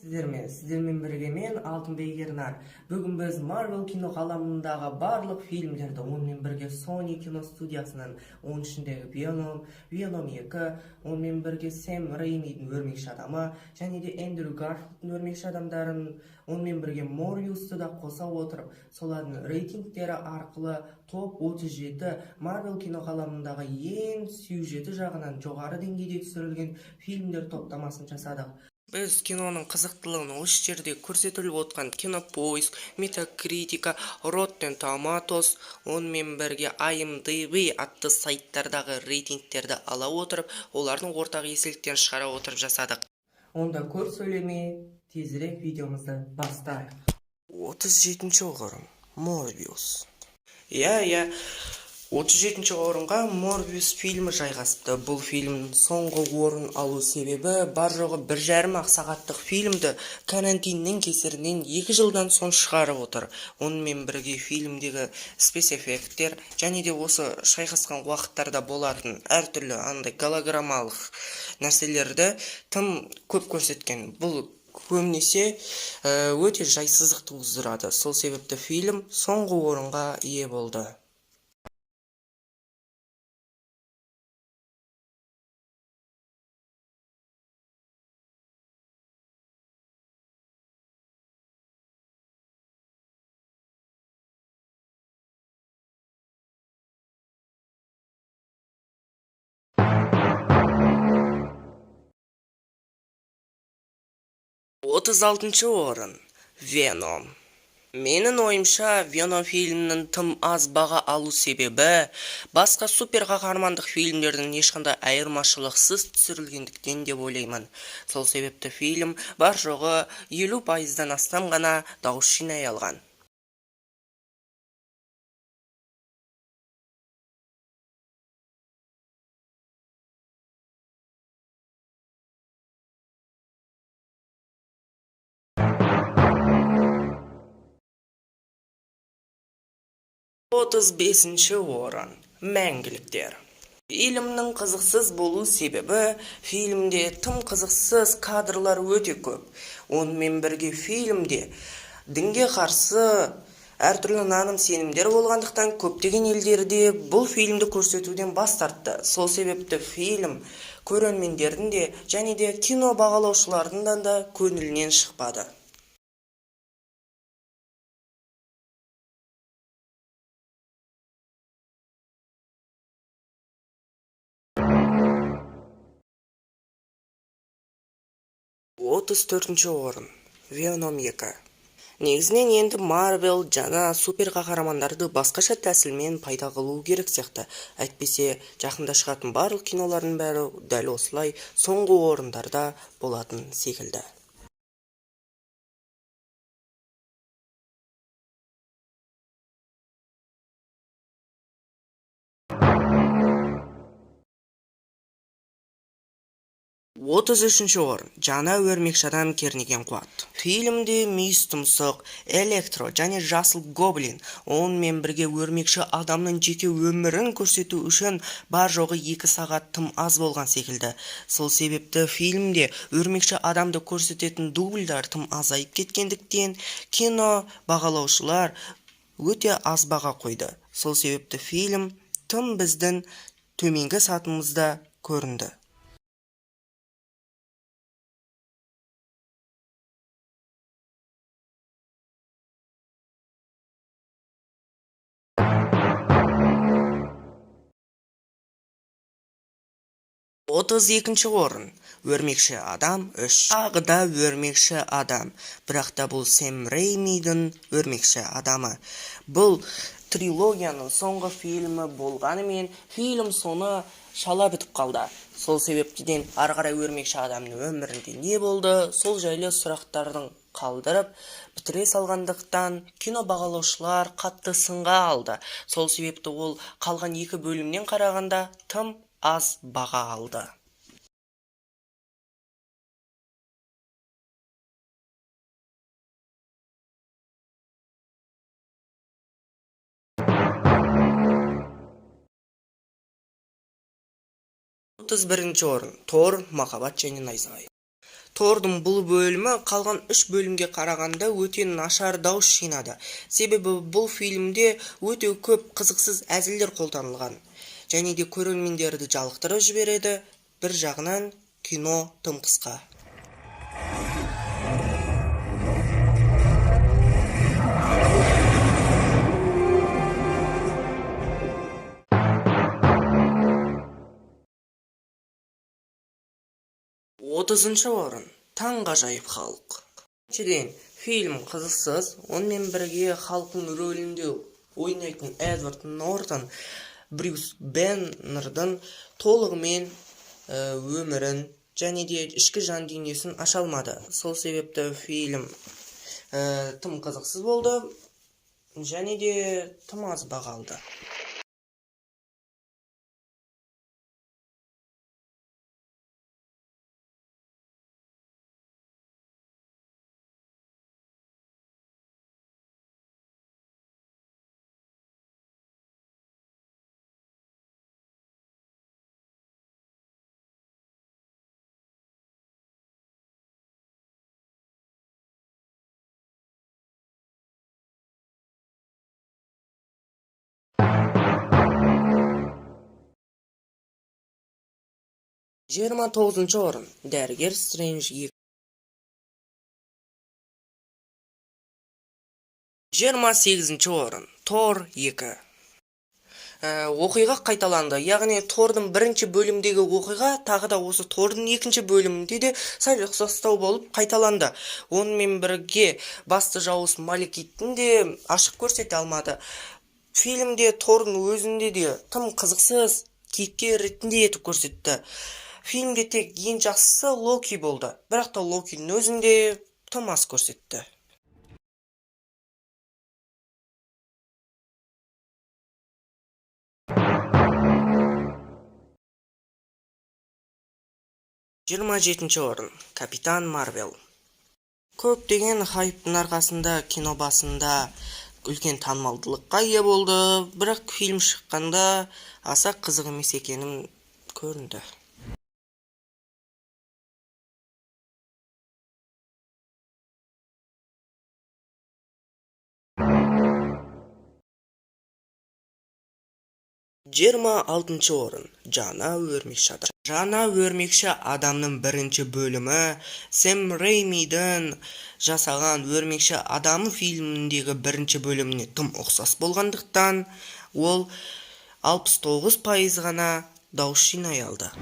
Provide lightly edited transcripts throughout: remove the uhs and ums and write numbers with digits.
Сәлеметсіздер ме? Сіздермен бірге мен, Алтынбек Ернар. Бүгін біз Marvel кино ғаламындағы барлық фильмдерді, онымен бірге Sony кино студиясының, оның ішіндегі Venom, Venom 2, онымен бірге Сэм Реймидің өрмекші адамы және де Эндрю Гарфилдтың өрмекші адамдарын, онымен бірге Морбиусты да қоса отырып, солардың рейтингтері арқылы топ 37 Marvel кино ғаламындағы ең сюжеті жағынан жоғары деңгейде түсірілген фильмдер топтамасын жасадық. Біз киноның қызықтылығын осы жерде көрсетіліп отқан Кинопоиск, Метакритика, Rotten Tomatoes, онымен бірге IMDb атты сайттардағы рейтингтерді ала отырып, олардың ортақ естеліктерін шығара отырып жасадық. Онда көп сөйлемей, тезірек видеомызды бастайық. 37 орын. Морбиус. Иә, 37 орынға Морбиус фильмі жайғасыпты. Бұл фильмнің соңғы орын алу себебі бар жоғы 1,5 ақ сағаттық фильмді карантиннің кесірінен 2 жылдан соң шығарып отыр. Онымен бірге фильмдегі спецэффекттер және де осы шайқасқан уақыттарда болатын әртүрлі андай голограммалық нәрселерді тым көп көрсеткен. Бұл көбінесе өте жайсыздық туғыздырады. Сол себепті фильм соңғы орынға ие болды. 36 орын. Веном. Менің ойымша, Веном фильмінің тым аз баға алу себебі басқа супер қаһармандық фильмдердің ешқандай айырмашылықсыз түсірілгендіктен деп ойлаймын. Сол себепті фильм бар жоғы 50%-дан астам ғана дауыс жинай алған. 35 орын. Мәңгіліктер. Фильмнің қызықсыз болу себебі фильмде тым қызықсыз кадрлар өте көп. Онымен бірге фильмде дінге қарсы әртүрлі наным сенімдер болғандықтан, көптеген елдерде бұл фильмді көрсетуден бас тартты. Сол себепті фильм көрермендердің де және де кино бағалаушылардың да көңілінен шықпады. 34 орын. Веном 2. Негізінен енді Марвел жаңа супер қаһармандарды басқаша тәсілмен пайда қылу керек сияқты. Әйтпесе жақында шығатын барлық кинолардың бәрі дәл осылай соңғы орындарда болатын секілді. 33 орын. Жаңа өрмекші адам кернеген қуат. Фильмде мүйіз тұмсық, Электро және жасыл гоблин, онымен бірге өрмекші адамның жеке өмірін көрсету үшін бар жоғы 2 сағат тым аз болған секілді. Сол себепті фильмде өрмекші адамды көрсететін дубльдар тым азайып кеткендіктен, кино бағалаушылар өте аз баға қойды. Сол себепті фильм тым біздің төменгі сатымызда көрінді. 32 орын. Өрмекші адам 3. Тағы да өрмекші адам. Бірақ та бұл Сэм Реймидің өрмекші адамы. Бұл трилогияның соңғы фильмі болғанымен, фильм соны шала бітіп қалды. Сол себептен ары қарай өрмекші адамның өмірінде не болды, сол жайлы сұрақтардың қалдырып бітіре салғандықтан, кино бағалаушылар қатты сынға алды. Сол себепті ол қалған екі бөлімнен қарағанда тым аз баға алды. 31 орын. Тор: махаббат және найзағай. Тордың бұл бөлімі қалған үш бөлімге қарағанда өте нашар дауыс жинады. Себебі бұл фильмде өте көп қызықсыз әзілдер қолданылған. Және де көрермендерді жалықтырып жібереді. Бір жағынан кино тым қысқа. 30-шы орын. Таңғажайып Халк. Біріншіден, фильм қызықсыз, онымен бірге Халктың рөлінде ойнайтын Эдвард Нортон Брюс Беннердің толығымен өмірін және де ішкі жан дүниесін аша алмады. Сол себепті фильм тым қызықсыз болды және де тым аз баға алды. 29-шы орын. Дәрігер Стрэндж 2. 28-ші орын. Тор 2. Оқиға қайталанды. Яғни Тордың бірінші бөлімдегі оқиға тағы да осы Тордың екінші бөлімінде де сәл ұқсастау болып қайталанды. Онымен бірге басты жауыз Малекиттің де ашық көрсете алмады. Фильмде Тордың өзінде де тым қызықсыз кейіпкер ретінде етіп көрсетті. Фильмде тек ең жақсысы Локи болды. Бірақ та Локидің өзінде тым аз көрсетті. 27-ші орын. Капитан Марвел. Көптеген хайптың арқасында кино басында үлкен танымалдылыққа ие болды, бірақ фильм шыққанда аса қызық емес екенін көрінді. 26-шы орын. Жаңа өрмекші адам. Жаңа өрмекші адамның бірінші бөлімі Сэм Реймидің жасаған Өрмекші адамы фильміндегі бірінші бөліміне тым ұқсас болғандықтан, ол 69% ғана дауыс жинай алды.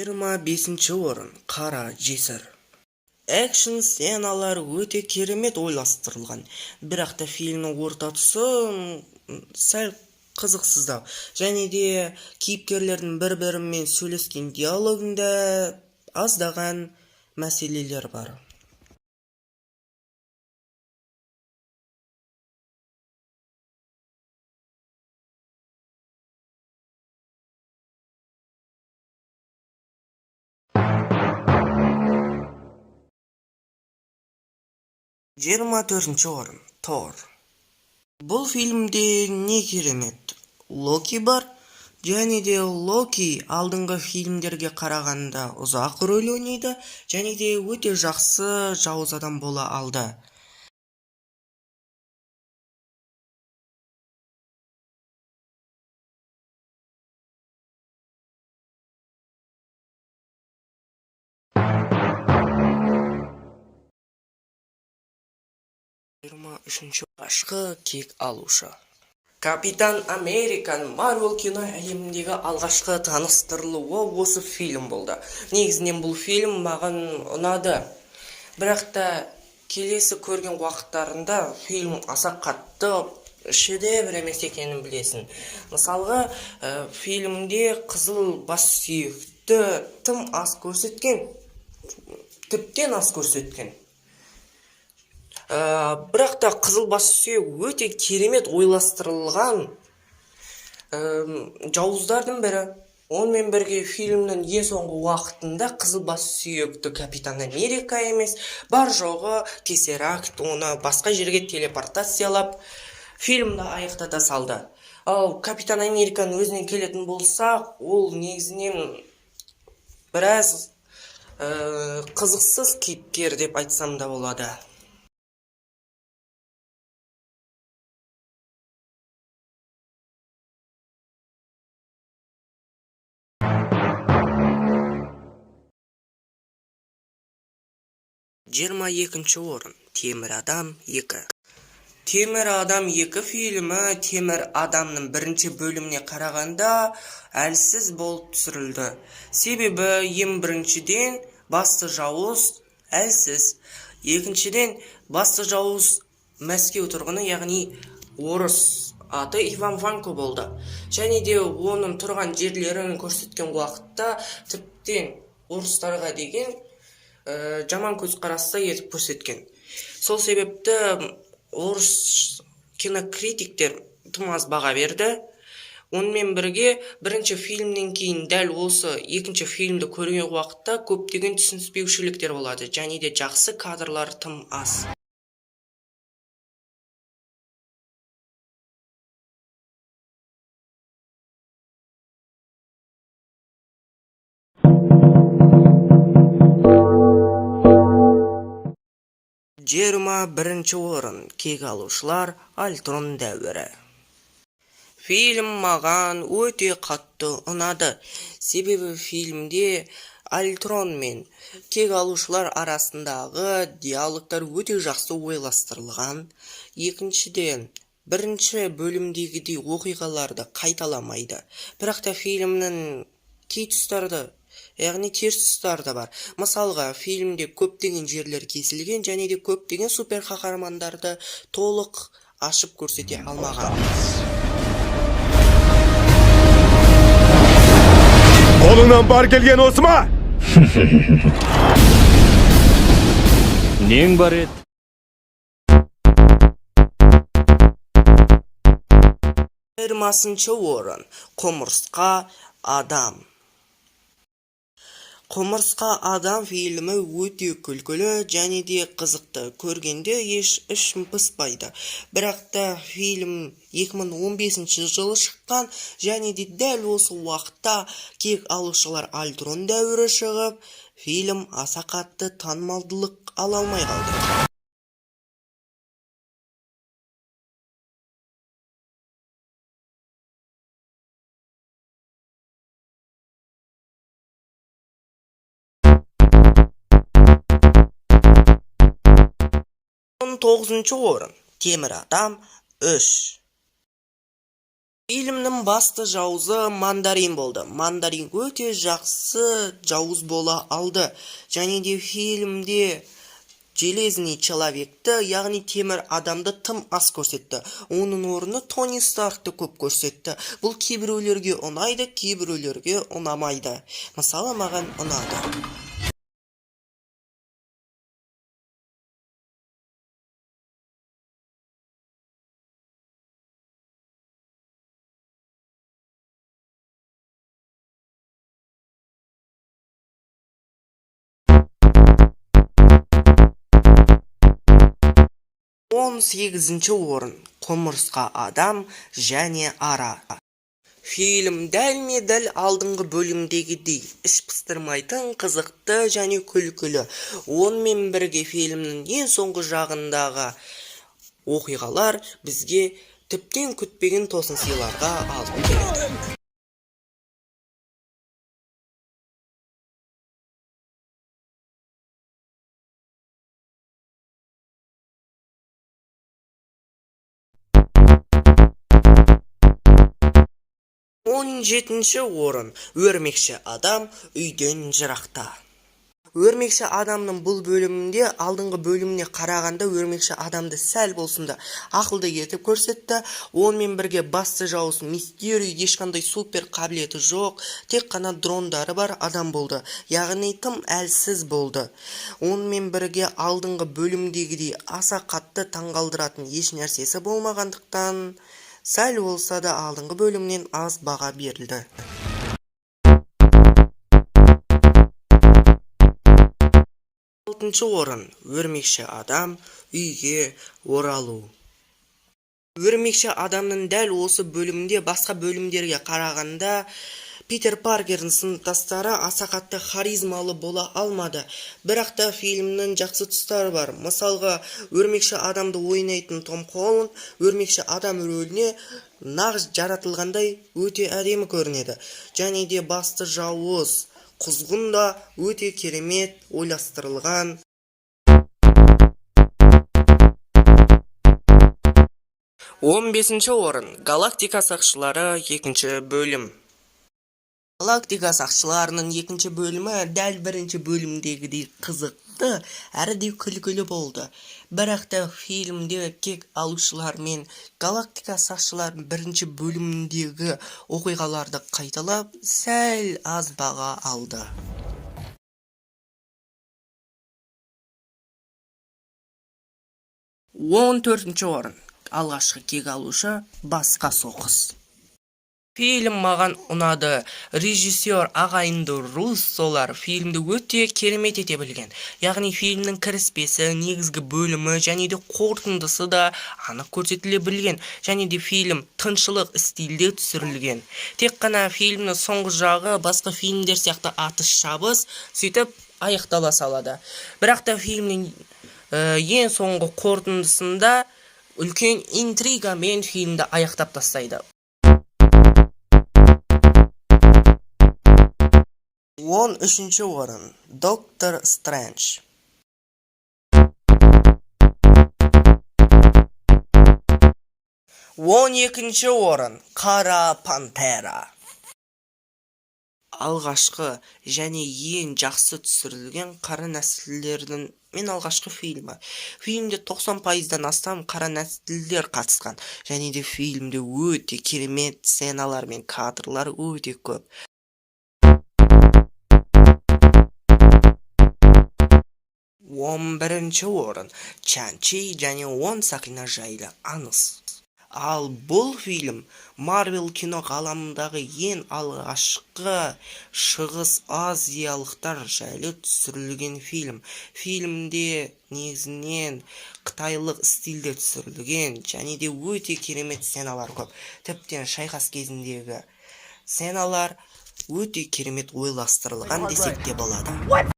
25-ші орын. Қара жесір. Экшн сценалар өте керемет ойластырылған, бірақ та фильмнің орта тұсы сәл қызықсыздау. Және де кейіпкерлердің бір-бірімен сөйлескен диалогында аздаған мәселелер бар. 24-ші орын. Тор. Бұл фильмде не керемет? Локи бар. Және де Локи алдыңғы фильмдерге қарағанда ұзақ рөл ойнайды, және де өте жақсы жауыз адам бола алды. 23-ші алғашқы кек алушы. Капитан Американың Марвел кино әлеміндегі алғашқы таныстырылуы осы фильм болды. Негізінен бұл фильм маған ұнады. Бірақ та келесі көрген уақыттарында фильм аса қатты шедевр емес екенін білесің. Мысалға, фильмде қызыл бас сүйекті тым аз көрсеткен, тіптен аз көрсеткен. Бірақ та қызыл бас сүйек өте керемет ойластырылған жауыздардың бірі. Онымен бірге фильмнің ең соңғы уақытында қызыл бас сүйекті Капитан Америка емес, бар жоғы Тессеракт оны басқа жерге телепортациялап, фильмді аяқтата салды. Ал Капитан Американың өзіне келетін болсақ, ол негізінен біраз қызықсыз кейіпкер деп айтсам да болады. 22-орын Темір адам 2. Темір адам 2 фильмі Темір адамның бірінші бөліміне қарағанда әлсіз болып түсірілді. Себебі ең біріншіден, басты жауыз әлсіз. Екіншіден, басты жауыз Мәскеу тұрғыны, яғни орыс, аты Иван Ванко болды. Және де оның тұрған жерлерін көрсеткен уақытта тіптен орыстарға деген жаман көзқараста етіп көрсеткен. Сол себепті орыс кинокритиктер тым аз баға берді. Онымен бірге бірінші фильмнен кейін дәл осы екінші фильмді көрген уақытта көптеген түсініспеушіліктер болады және де жақсы кадрлар тым аз. 21-орын Кек алушылар: Альтрон дәуірі. Фильм маған өте қатты ұнады. Себебі фильмде Альтрон мен кек алушылар арасындағы диалогтар өте жақсы ойластырылған. Екіншіден, бірінші бөлімдегідей оқиғаларды қайталамайды. Бірақ та фильмнің кей тұстары, яғни теріс тұстары да бар. Мысалға, фильмде көптеген жерлер кесілген және де көптеген супер қаһармандарды толық ашып көрсете алмаған. Қолыңнан бар келген осы ма? Нең бар еді? 20-орын Құмырсқа адам. Құмырсқа адам фильмі өте күлкілі және де қызықты. Көргенде еш ішім пыспайды. Бірақ та фильм 2015 жылы шыққан және де дәл осы уақытта Кек алушылар: Альтрон дәуірі шығып, фильм аса қатты танымалдылық ала алмай қалды. 19-орын Темір адам 3. Фильмнің басты жауызы Мандарин болды. Мандарин өте жақсы жауыз бола алды. Және де фильмде Железный человекті, яғни темір адамды тым аз көрсетті. Оның орнына Тони Старкты көп көрсетті. Бұл кейбіреулерге ұнайды, кейбіреулерге ұнамайды. Мысалы, маған ұнады. 18-орын Құмырсқа адам және ара. Фильм дәлме-дәл алдыңғы бөлімдегідей іш пыстырмайтын қызықты және күлкілі. Онымен бірге фильмнің ең соңғы жағындағы оқиғалар бізге тіптен күтпеген тосын сыйларға алып келеді. 17-орын Өрмекші адам үйден жырақта. Өрмекші адамның бұл бөлімінде алдыңғы бөліміне қарағанда өрмекші адамды сәл болсын да ақылды етіп көрсетті. Онымен бірге басты жауыз Мистерио ешқандай супер қабілеті жоқ, тек қана дрондары бар адам болды. Яғни тым әлсіз болды. Онымен бірге алдыңғы бөлімдегідей аса қатты таңғалдыратын еш нәрсесі болмағандықтан, сәл болса да алдыңғы бөлімнен аз баға берілді. Алтыншы орын. Өрмекші адам. Үйге оралу. Өрмекші адамның дәл осы бөлімінде басқа бөлімдерге қарағанда Питер Паркердің сыныптастары аса қатты харизмалы бола алмады. Бірақ та фильмнің жақсы тұстары бар. Мысалға, өрмекші адамды ойнайтын Том Холланд өрмекші адам рөліне нағыз жаратылғандай өте әдемі көрінеді. Және де басты жауыз құзғын да өте керемет ойластырылған. 15-ші орын. Галактика сақшылары, екінші бөлім. Галактика сақшыларының екінші бөлімі дәл бірінші бөлімдегідей қызықты әрі де күлкілі болды. Бірақ та фильмде кек алушылар мен Галактика сақшыларының бірінші бөліміндегі оқиғаларды қайталап, сәл аз баға алды. 14-ші орын. Алғашқы кек алушы. Басқа соғыс. Фильм маған ұнады. Режиссер ағайынды Руссолар фильмді өте керемет ете білген. Яғни фильмнің кіріспесі, негізгі бөлімі және де қорытындысы да анық көрсетіле білген. Және де фильм тыңшылық стильде түсірілген. Тек қана фильмнің соңғы жағы басқа фильмдер сияқты атыс шабыс сөйтіп аяқтала салады. Бірақ та фильмнің ең соңғы қорытындысында үлкен интригамен фильмді аяқтап тастайды. 13-ші орын. Доктор Стрэндж. 12-ші орын. Қара пантера. Алғашқы және ең жақсы түсірілген қара нәсілділердің мен алғашқы фильмі. Фильмде 90%-дан астам қара нәсілділер қатысқан. Және де фильмде өте керемет сценалар мен кадрлар өте көп. 11-ші орын. Чан-Чи және он сақина жайлы аңыз. Ал бұл фильм Марвел кино ғаламындағы ең алғашқы шығыс азиялықтар жайлы түсірілген фильм. Фильмде негізінен қытайлық стильде түсірілген және де өте керемет сценалар көп. Тіптен шайқас кезіндегі сценалар өте керемет ойластырылған десек те болады.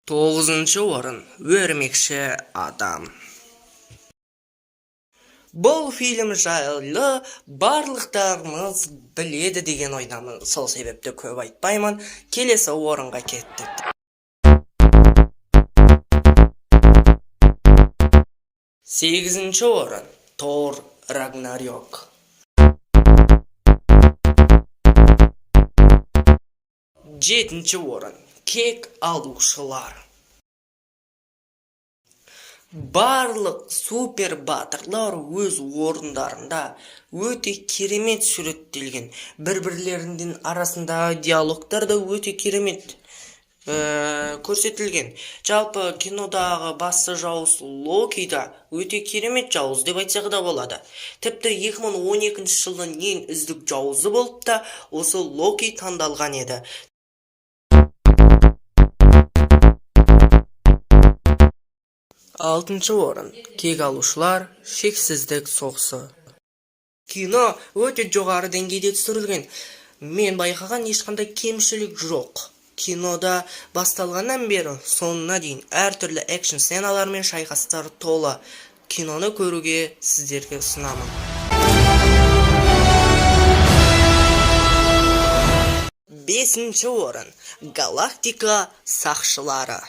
9-шы орын. Өрмекші адам. Бұл фильм жайлы барлықтарыңыз біледі деген ойдамын. Сол себепті көп айтпаймын. Келесі орынға кеттік. 8-ші орын. Тор Рагнарёк. 7-ші орын. Кек алушылар. Барлық супер батырлар өз орындарында өте керемет суреттелген. Бір-бірлерінің арасындағы диалогтар да өте керемет көрсетілген. Жалпы кинодағы басты жауыз Локи да өте керемет жауыз деп айтсақ да болады. Тіпті 2012 жылдың ең үздік жауызы болып та осы Локи таңдалған еді. 6-шы орын. Кек алушылар. Шексіздік соғысы. Кино өте жоғары деңгейде түсірілген. Мен байқаған ешқандай кемшілік жоқ. Кинода басталғаннан бері соңына дейін әртүрлі экшн сценалар мен шайқастар толы. Киноны көруге сіздерге ұсынамын. 5-ші орын. Галактика сақшылары.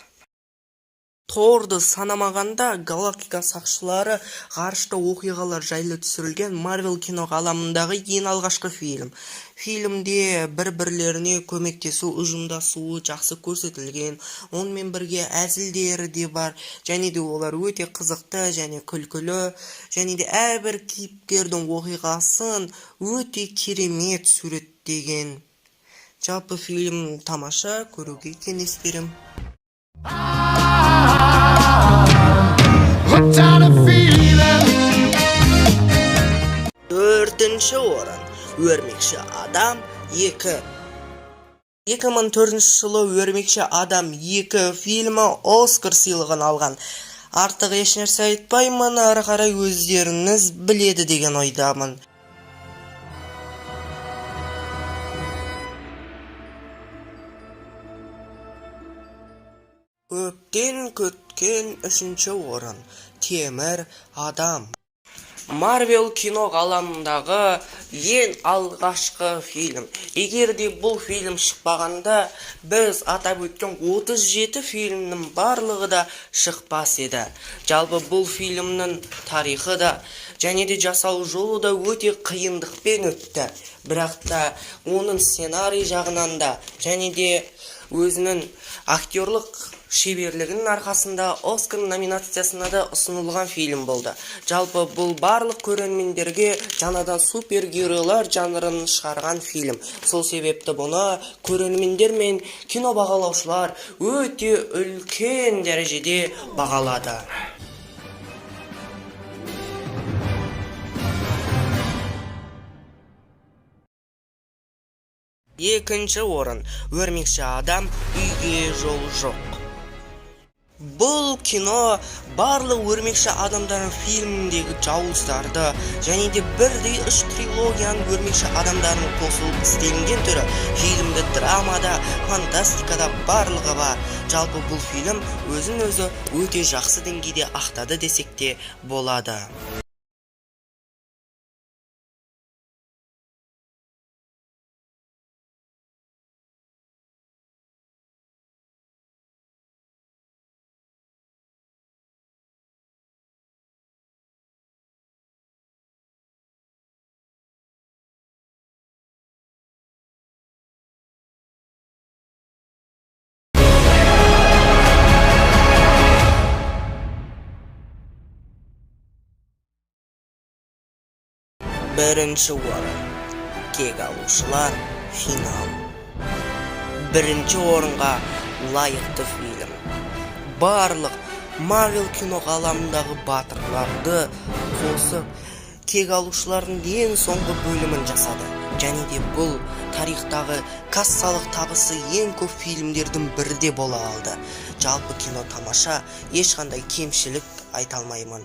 Торды санамағанда, Галактика сақшылары ғарышта оқиғалар жайлы түсірілген Марвел кино ғаламындағы ең алғашқы фильм. Фильмде бір-бірлеріне көмектесу, ұжымдасуы жақсы көрсетілген. Онымен бірге әзілдері де бар. Және де олар өте қызықты және күлкілі. Және де әрбір кейіпкердің оқиғасын өте керемет суреттеген. Жалпы фильм тамаша, көруге кеңес беремін. Hooked on a feeling. 4-ші орын. Өрмекші адам 2. 2004 жылы «Өрмекші адам 2» фильмі Оскар сыйлығын алған. Артық ешнәрсе айтпаймын, ары қарай өздеріңіз біледі деген ойдамын. Көптен күткен үшінші орын: «Темір адам». Марвел кино ғаламындағы ең алғашқы фильм. Егер де бұл фильм шықпағанда, біз атап өткен 37 фильмнің барлығы да шықпас еді. Жалпы, бұл фильмнің тарихы да және де жасалу жолы да өте қиындықпен өтті. Бірақ та оның сценарий жағынан да және де өзінің актерлық шеберлігінің арқасында Оскар номинациясына да ұсынылған фильм болды. Жалпы, бұл барлық көрермендерге жаңадан супергеройлар жанрын шығарған фильм. Сол себепті бұны көрермендер мен кино бағалаушылар өте үлкен дәрежеде бағалады. Екінші орын: «Өрмекші адам. Үйге жол жоқ». Бұл кино барлық өрмекші адамдардың фильміндегі жауыздарды және де бірдей үш трилогияның өрмекші адамдарының қосылып істелінген түрі. Фильмде драмада, фантастикада, барлығы бар. Жалпы, бұл фильм өзін өзі өте жақсы деңгейде ақтады десек те болады. Бірінші орын: «Кек алушылар. Финал». Бірінші орынға лайықты фильм. Барлық Марвел кино ғаламындағы батырларды қосып, кек алушылардың ең соңғы бөлімін жасады. Және де бұл тарихтағы кассалық табысы ең көп фильмдердің бірі де бола алды. Жалпы, кино тамаша, ешқандай кемшілік айта алмаймын.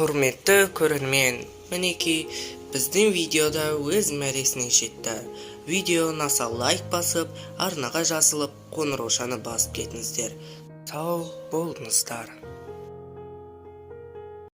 Құрметті көрермен, мінекей, біздің видеода өз мәресіне жетті. Видео ұнаса, лайк басып, арнаға жазылып, қоңыраушаны басып кетіңіздер. Сау болыңыздар.